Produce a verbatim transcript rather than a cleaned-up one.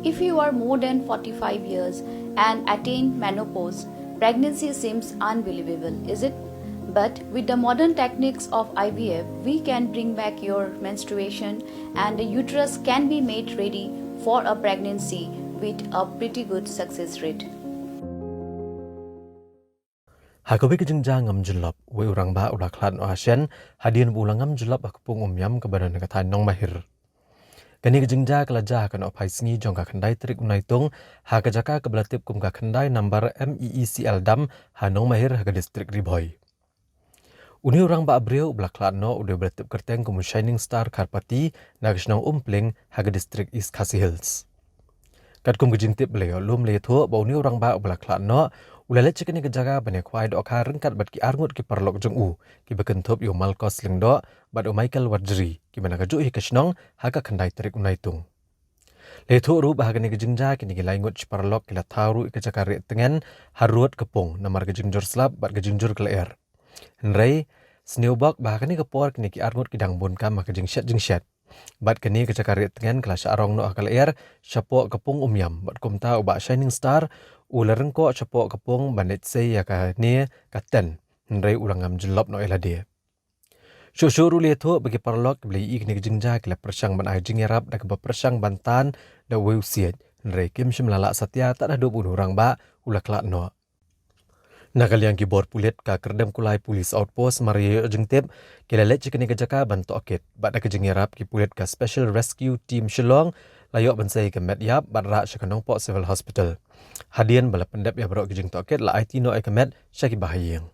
If you are more than forty-five years and attain menopause, pregnancy seems unbelievable, is it? But with the modern techniques of I V F, we can bring back your menstruation and the uterus can be made ready for a pregnancy with a pretty good success rate. Ha kawei ka jingjia ngam jyllop, uwei u rangbah u la khlad noh ha shen, hadien ba u la ngam jyllop ha ka pung Umiam kaba don ha ka thaiñ Nongmahir. Kane ka jingjia ka la jia ha ka nohphai sngi jong ka khyndai tarik u Naitung, ha ka jaka kaba la tip kum ka Khyndai Nambar M E E C L Dam, ha Nongmahir ha ka distrik Ri Bhoi. Une u rangbah briew uba la khlad noh u dei uba la tip kyrteng kum u Shining Star Kharpati, na ka shnong Umpling, ha ka distrik East Khasi Hills. Katkum ka jingtip ba la ïoh lum, la ïathuh ba une u rangbah uba la khlad noh u la leit sha kane ka jaka ban ïakhwai dohkha ryngkat bad ki arngut ki paralok jong u, kiba kynthup ïa u Malkos Lyngdoh bad u Michael Warjri, kiba na kajuh hi ka shnong, ha ka khyndai tarik u Naitung. La ïathuh ruh ba ha kane ka jingjia kine ki lai ngut shi paralok ki la thaw ruh ïa ka jaka rieh tngen harud ka pung namar ka jingjur slap bad ka jingjur ka lyer. Hynrei sngewbha ba ha kane ka por kine ki arngut ki dang bun kam ha ka jingshet jingshet. Bad kane ka jaka rieh tngen ka la shah rong noh ha ka lyer shapoh ka pung Umiam, bad kumta u Bah Shining Star u la ryngkoh shapoh ka pung ban leit sei ïa kane ka tent, hynrei u la ngam jyllop noh ïa lade. Shuh shuh ruh la ïathuh ba ki paralok kiba la ïohi ïa kane ka jingjia ki la pyrshang ban ai jingïarap da kaba pyrshang ban tan da uwei u siej, hynrei kim shym la lah satia tad haduh ba une u rangbah u la khlad noh. Na ka liang ki bor pulit, ka Kyrdemkulai Police Outpost, mar ïa ïoh jingtip, ki la leit sha kane ka jaka ban tohkit, bad da ka jingïarap ki pulit ka Special Rescue Team Shillong la ïoh ban sei ïa ka met ïap bad rah sha ka Nongpoh Civil Hospital. Hadien ba la pyndep ïa baroh ki jingtohkit, la aiti noh ïa ka met sha ki bahaïing.